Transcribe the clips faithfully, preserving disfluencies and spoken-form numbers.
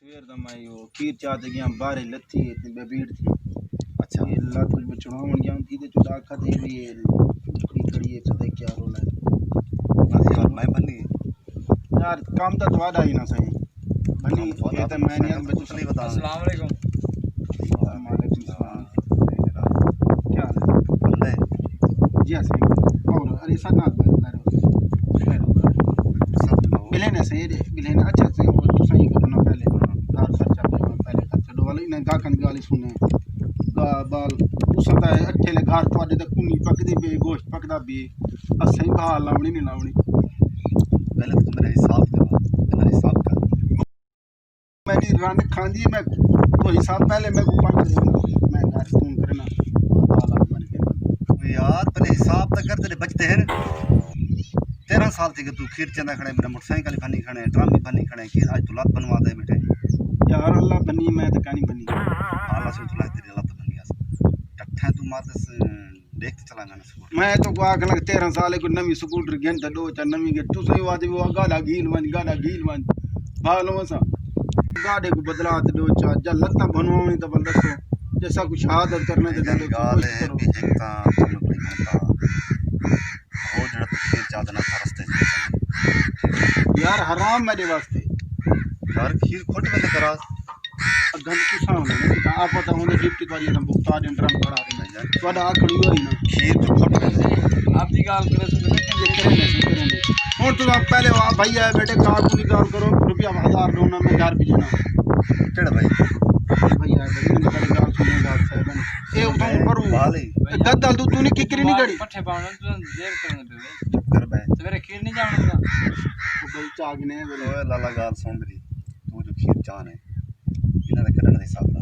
پھر تاں میں او کھیر چا تے ڳیا، ٻاہر لتھی تے ٻیٹھ تھی۔ اچھا۔ اے لت وچ چڑھاوݨ ڳیا تھی تے چڑھا کھدے وی اے کھڑی کھڑی اے، پتہ کیا رولا اے۔ بس یار، میں بھنی۔ یار، کم تاں تہاݙا ہی نہ سہی۔ بھنی، کم تہاݙا اے تاں میں نہیں، میں کچھ نہیں بتا۔ السلام علیکم۔ وعلیکم السلام۔ کیا حال ہے؟ بندے۔ جی ہاں سہی۔ اور، ارے، ساتھ نال بھائی، خیر ہو۔ خیر ہو۔ سب لوگ۔ ملے نا سہی، ملے نا۔ اچھا سہی، اور تو سہی کرو نا پہلے۔ گھر خرچہ پہلے، پہلے خرچہ ݙو والے، انہیں گاہکاں دی ڳالھ سݨے۔ ڳا-، ٻال، تساں تاں اٹھے لے گھر تہاݙے تاں کنی پکدی پئی، گوشت پکدا پئی۔ اسیں بھا لاوݨی نہیں لاوݨی۔ پہلے تو میرا حساب کرو، میرا حساب کر۔ میری رن کھاندی ہے، میں تو حساب پہلے میں کو پنج دے، میں گھر فون کرنا، بھا لاوݨی من کے۔ او یار، پہلے حساب تاں کر، تیرے بچتے ہیں۔ تیرہ سال تھی کہ تو کھیر چندا کھڑے، میرا موٹر سائیکل بھنی کھڑے، ڈرم بھی بھنی کھڑے، کھیر اج تو لت بنوا دے بیٹھے۔ یار اللہ بنی، میں تے کانی بنی۔ اللہ سے تو لت، تیری لت بنی اس۔ ٹٹھا تو مات اس، دیکھ تے چلا گانا سکول۔ میں تو کو آکھ لگ تیرہ سال کو نوی سکوٹر گھن تے ݙو چا نوی گھن، تساں ہی وادی وہ گاڈا گھیل ونج، گاڈا گھیل ونج۔ بھالو اساں۔ گاڈے کو بدلا تے ݙو چا، جا لتاں بھنواوݨی تے بل ݙسو۔ جیسا کو شہادت کرنا تے ݙسو، گال کوشش ہے کرو۔ بھی ہک تاں تم کوئی بندہ۔ او جڑا تو کھیر چاہتا نا رستے چ۔ یار حرام میرے واسطے۔ یار کھیر کھٹ ویندے کرا۔ گند کسا ہونا نا، آپ پتہ ہونا ڈپٹی پاری نا بھگتا دین ڈرم کھڑا رہنا یار۔ تہاڈا آکھڑی ہوئی نا۔ کھیر تو کھٹ ویندے۔ آپ دی گال کرے سو تے یہ کرے نہیں، کرے نہیں۔ ہن تو آپ پہلے وا بھائی ہے بیٹے، کار کو نکال کرو، روپیہ ہزار دو نا، میں گھر بھیجنا۔ کیڑا بھائی؟ بھائی ہے، بھائی نے گال سنو، گال صاحب نے۔ اے اتھاں اوپر ہوں۔ بال ہی۔ دد دل تو، تو نہیں ککری نہیں کڑی۔ پٹھے پاوݨے، تو دیر کرݨے پئے۔ چپ کر بے۔ سویرے کھیر نہیں جاوݨ دا۔ او بھائی چاگ نے ویلے۔ اوئے لالا گال سن میری۔ تو جو کھیر چاہنے، انہاں دا کڈھݨ دا حساب لا۔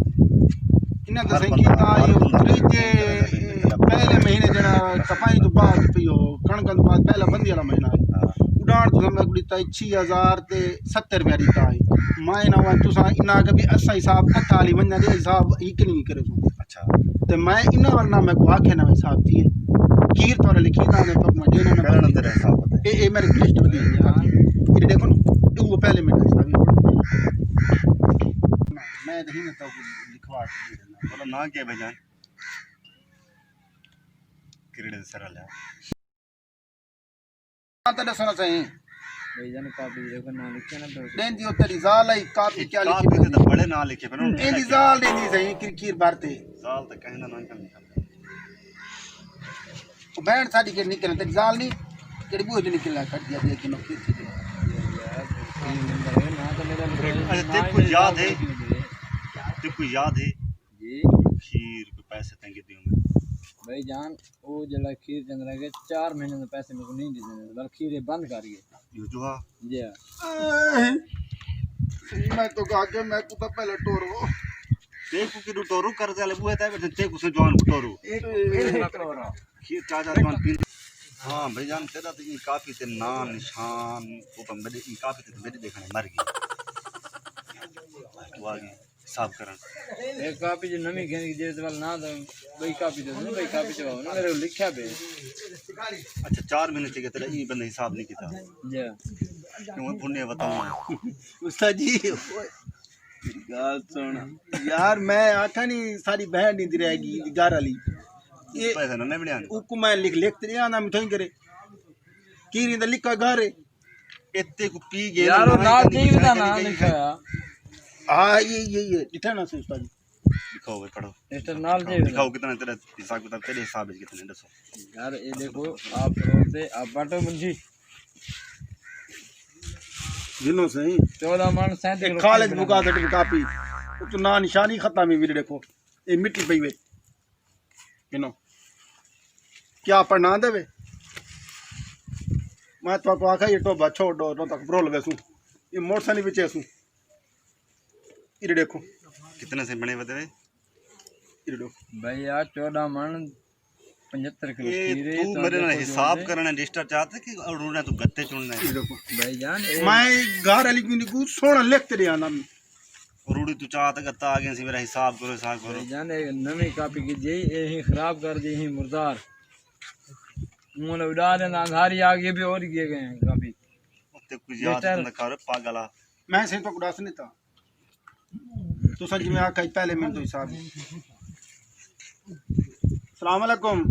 انہاں دا ہر صحیح بندہ، کیتا، ہر اے بندہ تریجے، کھیر چاہنے۔ پہلے مہینے جڑا کپائی تو بعد پیو، کݨکاں تو بعد پہلا بندی والا مہینہ ہے۔ ہاں۔ اڈاݨ تو میں کو ݙتا چھی ہزار تے ستر روپیہ ݙتا ہے۔ میں انہاں ول تساں انہاں آکھیا بھی اساں حساب کٹھا ہلی ونڄݨا تے حساب ہک نہیں کرے سو۔ اچھا۔ تے میں انہاں ول نہ میں کو آکھے نہ حساب تھی ہے۔ کھیر تو لکھی نہ میں پک میں ݙینا نہ کرنا تیرا حساب ہے۔ اے، اے میرے لسٹ ودی ہے۔ اے ݙیکھو نا، اے وہ پہلے میرا حساب ہے۔ میں تو ہی میں تو لکھوا کے دے دینا۔ بولا نہ کیا بھائی جان؟ کریڑے سر لیا۔ تاں ݙسو نا سئیں۔ بھائی جان، کاپی ݙیکھو، ناں لکھیا نا پیا۔ ݙیندی او تیری زال آئی، کاپی کیا لکھی کاپی تے پئی؟ بڑے ناں لکھے پئے نے۔ ایندی زال ݙیندی سئیں، کھیر کھیر بھر تے۔ زال تے کہیں دا ناں کم نکلدا۔ او بہن ساݙی کیڑھی نکلے، تیری زال نہیں؟ کیڑھی بوہے چوں نکلنا، کھڑ گیا، دے کے نو کھیر تھی۔ اچھا، تیکوں یاد ہے؟ تیکوں یاد ہے؟ جی۔ کھیر کوئی پیسے تنگے دیوں میں۔ بھائی جان، او جیڑھا کھیر چندرا کے چار مہینے دے پیسے میکوں نہیں ݙتے، ول کھیر اے بند کر ڳئے۔ جو جو ہا۔ جی ہا۔ میں تو کہا کہ میں کو تو پہلے ٹورو۔ تیکوں کیݙوں ٹورو؟ قرضے والے بوہے تے بیٹھے، تیکوں سے جوان کو ٹورو۔ کھیر چاچا جوان پیندے۔ ہاں بھائی جان، تیرا تے ایں کاپی تے ناں نشان، او تاں میݙے ایں کاپی تے میݙے ݙیکھݨے مر ڳئے۔ تو آ ڳئے۔ حساب کرݨ۔ ہک کاپی جو نویں گھن کے جیڑھے ول نہ تاں ٻئی کاپی تے، ٻئی کاپی تے آؤ نا، میرے کول لکھیا پئے۔ اچھا، چار مہینے تھی ڳئے تیرا ایں بندے حساب نہیں کیتا۔ جی۔ کیوں بھنے بتاؤں؟ استاد جی، میری ڳالھ سُݨ۔ یار، میں آکھاں نہیں، ساری بہن نہیں رہ ڳئی، گھر والی۔ اے پیسے نہ بݨیا۔ اوکوں میں لکھ، لکھ تے ݙیاں نا، میں تھوڑی کرے۔ کھیر دا لکھا گھر ہے۔ اتے کو پی گئے یار، نا، او نال جی دا ناں لکھیا۔ ہاں، یہ، یہ، یہ۔ ݙٹھا نا سئیں استاد جی۔ دکھاؤ بھائی، پڑھو۔ رجسٹر نال جی۔ دکھاؤ کتنا تیرا حساب کتاب، تیرے حساب وچ کتنے، ݙسو۔ یار، اے ݙیکھو، آپ روڈ تے، آپ بٹو منجی۔ گنو سئیں۔ چودہ من سینتیس اے کلو خالد کھیر بنا۔ مقاصد دی کاپی۔ اتوں ناں نشانی ختم ہے ویرے، ݙیکھو۔ اے مٹی پئی وے۔ گنو۔ کیا پڑھنا آندے وے؟ میں تہاکوں آکھیا، یہ ٹوبہ چھوڑ ݙو، ݙو تک برول ویسوں۔ یہ موٹر سائیکل وچ ایسوں۔ ایݙے ݙیکھو۔ کتنے سے بݨے ودے وے؟ ایݙے ݙیکھو۔ بھائی، آ چودہ من پنجھتر کلو اے کھیر ہے، تو میرے نال حساب کرݨا ݙسٹر چاہتے کہ روڑیاں توں گتے چݨݨے۔ ایݙے ݙیکھو۔ بھائی جان، اے میں گھر والی کوں سوہݨا لکھ تے ݙے آندا۔ روڑی توں چا تے گتا آ ڳئے سی، میرا حساب کرو، حساب کرو۔ بھائی جان، اے نویں کاپی کی جی، اے ہی خراب کر دی، ہی مردار۔ اوں نے اݙا ݙیندا، اندھاری آ ڳئی، بھی اور ڳئے ہیں کاپی۔ اتے کوئی یاد بہتر۔ نہیں کر، پاگل آ۔ میں سئیں تہاکوں ݙس نہیں تا۔ تساں جیویں آکھیا پہلے، میں تو حساب۔ السلام علیکم۔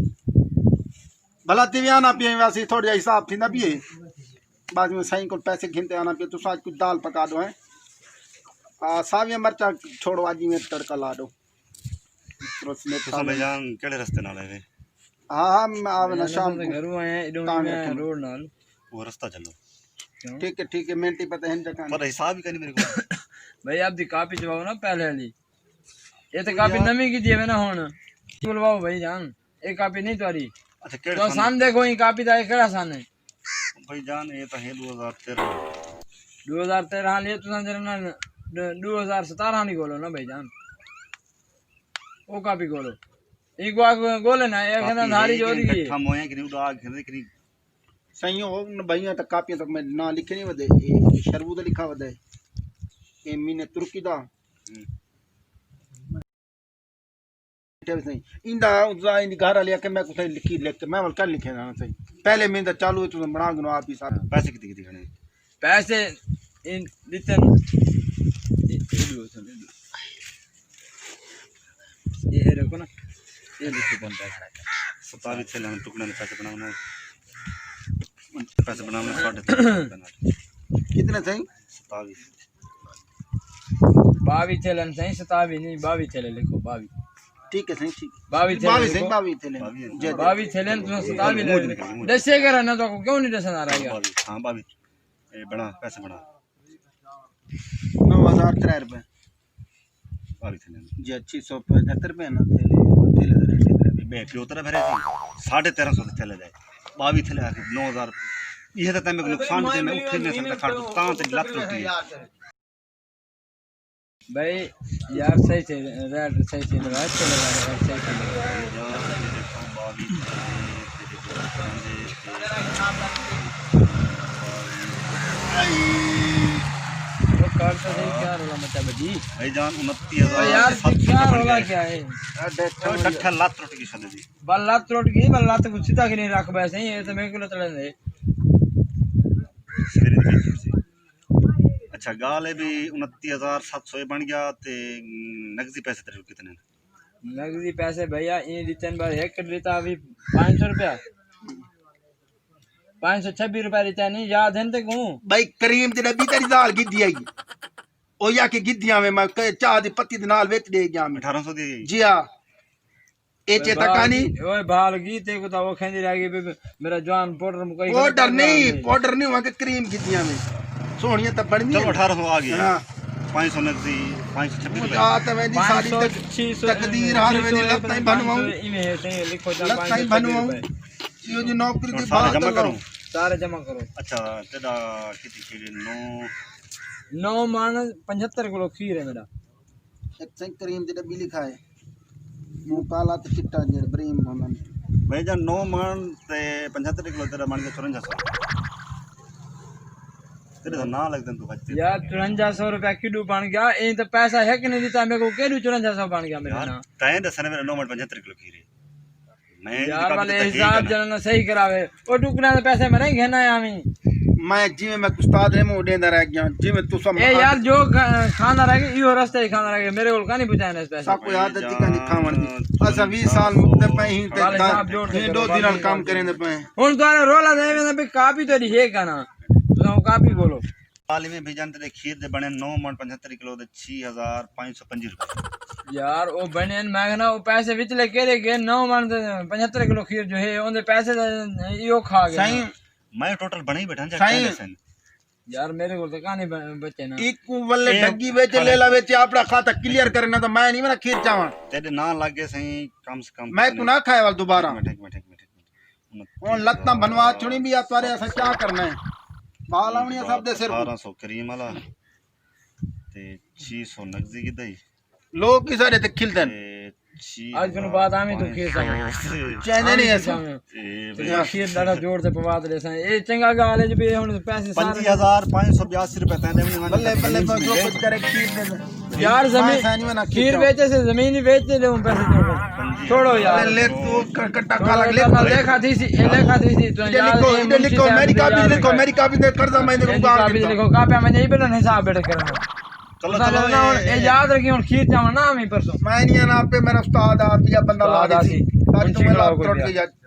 بھلا تیویں آنا پیا ویسی، تھوڑا جہا حساب تھیندا پیے۔ بعد میں سائیں کول پیسے گھنتے آنا پیا، تساں اڄ کجھ دال پکا ݙو ہیں۔ آ، ساویاں مرچاں چھوڑو، اڄ میں تڑکا لا ݙو۔ تساں بھائی جان کیڑے رستے نال آئے وے؟ ہاں، ہاں، میں آوے نا شام کو۔ گھروں آئے ہیں، ایݙوں تاں میں روڈ نال۔ وہ رستہ چلو۔ کیوں؟ ٹھیک ہے، ٹھیک ہے، مینٹی پتہ ہن جگہ۔ پر حساب ہی کائنی میرے کول۔ بھائی، آپ دی کاپی چواؤ نا پہلے والی۔ یہ تے کاپی نویں کی دیے نا ہن۔ بلواؤ بھائی جان، یہ کاپی نہیں تاری۔ اچھا، کیڑا تو سن؟ سن دیکھو، یہ کاپی دا یہ کیڑا سن ہے؟ بھائی جان، یہ تو ہے دو ہزار تیرہ۔ دو ہزار تیرہ، ہاں، یہ تو سن جناب نا، دو ہزار ستارہ نہیں کھولو نا بھائی جان۔ او کاپی کھولو۔ یہ کو آگ گولے نا، یہ کہنا کاپی دھاری ہے جو کہ رہی ہے۔ اکٹھا موئے کہ نہیں، اڈا آگ کھنے کہ نہیں؟ سائیں، او انہاں بھائیاں تک کاپیاں تک میں نہ لکھے نہیں ودے، اے شروع دا لکھا ودے، اے مین ترکی دا۔ ہوں۔ ٹھیک سائیں، ایندا، ایندا، ایندی گھر والی آکھے میں کسے لکھی لکھ کے، میں ول کر لکھے نا سائیں۔ پہلے میں دا چالو ہے، تو بنا گنو آپ ہی سارا۔ پیسے کتنے کتنے کھڑے؟ پیسے ان ݙتے نا۔ اے، اے ݙو سن، اے ݙو۔ اے، اے رکھو نا۔ اے لکھو بن پیسے۔ ستاوی تھیلے ہن ٹکڑے دے پیسے بݨاوݨے۔ پیسے بݨاوݨے ساڈھے ترے سو روپے نال۔ کتنے سائیں؟ ستاوی۔ ٻاوی تھیلے ہن سائیں، ستاوی نہیں، ٻاوی تھیلے لکھو، ٻاوی۔ ٹھیک ہے سائیں، ٹھیک ہے۔ ٻاوی تھیلے ٻاوی لکھو۔ سائیں، ٻاوی تھیلے۔ ٻاوی۔ جی، جی۔ ٻاوی تھیلے ہن، تساں ستاوی لکھو۔ ݙسے کر نہ، تو کیوں نہیں ݙسدا رہ ڳیا؟ ٻاوی، ہاں، ٻاوی۔ اے بݨا، پیسے بݨا۔ نو ہزار ترے روپے۔ ٻاوی تھیلے۔ جی، چھی سو پچھتر روپے نا تھیلے، تھیلے دا ریٹ ہے۔ میں پیو تیرا بھرے سی، ساڈھے تیرہ سو دے تھیلے دے۔ ٻاوی تھیلے آ کے نو ہزار۔ یہ تو تمہیں نقصان دے، میں اٹھ نہیں سکدا، کھڑ تاں تے لت ٹوٹی ہے۔ بھائی، یار صحیح سے ریٹ، صحیح سے لگا، اچھے لگا، ریٹ صحیح سے لگا۔ وہ کر تو صحیح، کیا رولا مچا بجی؟ بھائی جان، انتی ہزار یار، ست سو کیا بن رولا گئے۔ کیا ہے؟ ڈٹھا لت ٹوٹ گئی سنے دی۔ بل لت ٹوٹ گئی، بل لت کو سیدھا کہ نہیں رکھ بے صحیح، یہ تو میں کو لت لیندے۔ سویرے دی ٹوٹ سی۔ اچھا، ڳالھ ہے بھی انتی ہزار ست سو بن گیا تے نقدی پیسے تیرے کول کتنے نے؟ نقدی پیسے بھیا، ایں ݙتن بس ہک ݙتا بھی پنج سو روپیہ۔ پنج سو چھبی روپیہ ݙتا نہیں، یاد ہن تے کوں؟ بھائی کریم دی ݙبی تیری زال گھدی آئی۔ او یا کہ گھدیاں میں، میں کہ چاہ دی پتی دے نال وچ ݙے ڳیا میں۔ اٹھارہ سو دی؟ جی ہاں۔ اے چیتا بال کانی۔ اوئے بال گی تے کو تا او کھیندی رہ گئی بی، میرا جوان پاؤڈر مکائی کھڑا، پاؤڈر نہیں، پاؤڈر نہیں، وہاں کے کریم کیتیاں میں۔ سوہنیاں تاں بن چلو، گئیاں۔ اٹھارہ سو آ گئی۔ ہاں۔ پنج سو نقدی، پنج سو چھبی روپے۔ آ تے ویندی ساری تک-، تقدیر ہار ویندی، لتاں ہی بنواؤں۔ ایویں ہے، صحیح لکھو جا، لتاں ہی بنواؤں۔ ایہو جی نوکری دی بات کرو۔ سارے جمع کرو۔ اچھا، تیرا کتی کیڑے نو؟ نو مݨ پنجھتر کلو کھیر ہے میرا۔ ہک سائیں کریم دی ڈبی لکھا ہے۔ منہ کالا تے چٹا جیڑھے بریم ہوندن۔ بھائی جان، نو مݨ تے پنجھتر کلو تیرا بݨ ڳیا چورنجا سو۔ تیرے دا ناں لڳدن توں بچ تے۔ یار، چورنجا سو روپیہ کݙوں بݨ ڳیا؟ ایں تے پیسہ ہک نہیں ݙتا، میکوں کݙوں چورنجا سو بݨ ڳیا میرے یار، ناں؟ تیں ݙسݨ میرا نو مݨ پنجھتر کلو کھیر ہے۔ میں یار، والے حساب جنہاں نے صحیح کراوے۔ او ٹکڑیاں دے پیسے میں نہیں گھن آیا میں۔ میں جیویں میں استاد ہے، میں ڈیندا رہ گیا، جیویں تساں اے یار، جو کھا-، کھاندا رہ گیا، ایہو رستہ ہی کھاندا رہ گیا۔ میرے کول کائنی پہنچائے اس پیسے۔ سب کوئی عادت ہی کائنی کھاون دی۔ اساں ویہہ سال مکتے پئے ہیں تے والے صاحب جوڑ کے دو دن نال کام کریں دے پئے ہیں۔ ہن تہاݙا رولا دے ویندا بھی کاپی تیݙی ہے کنا۔ تساں کاپی بولو۔ عالمی بھیجن تے کھیر دے بنے نو مݨ پنجھتر کلو دے چھی ہزار پنج سو پنجی روپے۔ یار، او بنے، میں کہنا، او پیسے وچ لے کے رہ گئے، نو مݨ تے پنجھتر کلو کھیر جو ہے، اوندے پیسے تے ایہو کھا گئے۔ سائیں، میں ٹوٹل بݨائی بیٹھا جا سائیں۔ یار، میرے کول تے کائنی ب-، بچے نا۔ ایک ولے اے ڈگی وچ، لیلا وچ اپنا کھاتا کلیئر کرنا، تو میں نہیں میرا کھیر چاواں۔ تیرے ناں لگ گئے سائیں، کم سے کم میں تو نہ کھائے وال دوبارہ۔ ایک منٹ، ایک منٹ، ایک منٹ، ایک منٹ۔ ہن لتاں بنوا چھوڑی بھی آ، تہاݙے اساں کیا کرنا ہے؟ بال آوݨی ہے سب دے سر کوں۔ اٹھارہ سو کریم والا تے چھی سو نقدی کیتا ہی۔ لوگ کی سارے تے کھلدن۔ تے چھی اڄ کنوں بعد آویں تو کھیر ساں۔ چاہندے نہیں اساں۔ اے بھائی۔ کھیر ݙاڑھا جوڑ تے پوا تے ݙیساں۔ اے چنڳا ڳالھ ہے جو بھی ہن پیسے سارے پنجی ہزار پنج سو بیاسی روپے تیݙے وی بلے، بلے، جو کچھ کرے کھیر دے۔ یار، زمین، کھیر ویچے سے، زمین ہی ویچ تے ݙیوں پیسے تیکوں۔ چھوڑو یار۔ لے تو ک-، کٹا کالا لے۔ لکھا تھی سی، اے لکھا تھی سی، تو یار، لکھو، اے لکھو، میری کاپی لکھو، میری کاپی تے قرضہ میں نے کاپی لکھو، کاپی میں نہیں بنا حساب بیٹھے کرنا۔ کلر تساں کلر نہ ہن اے یاد رکھی، ہن کھیر چاوݨ نہ آویں پرسوں۔ میں نہیں آنا، آپ پہ میرا استاد آ پیا، بندہ لا استاد کے آسی۔ سی۔ تاکہ تم لا کر کے یار۔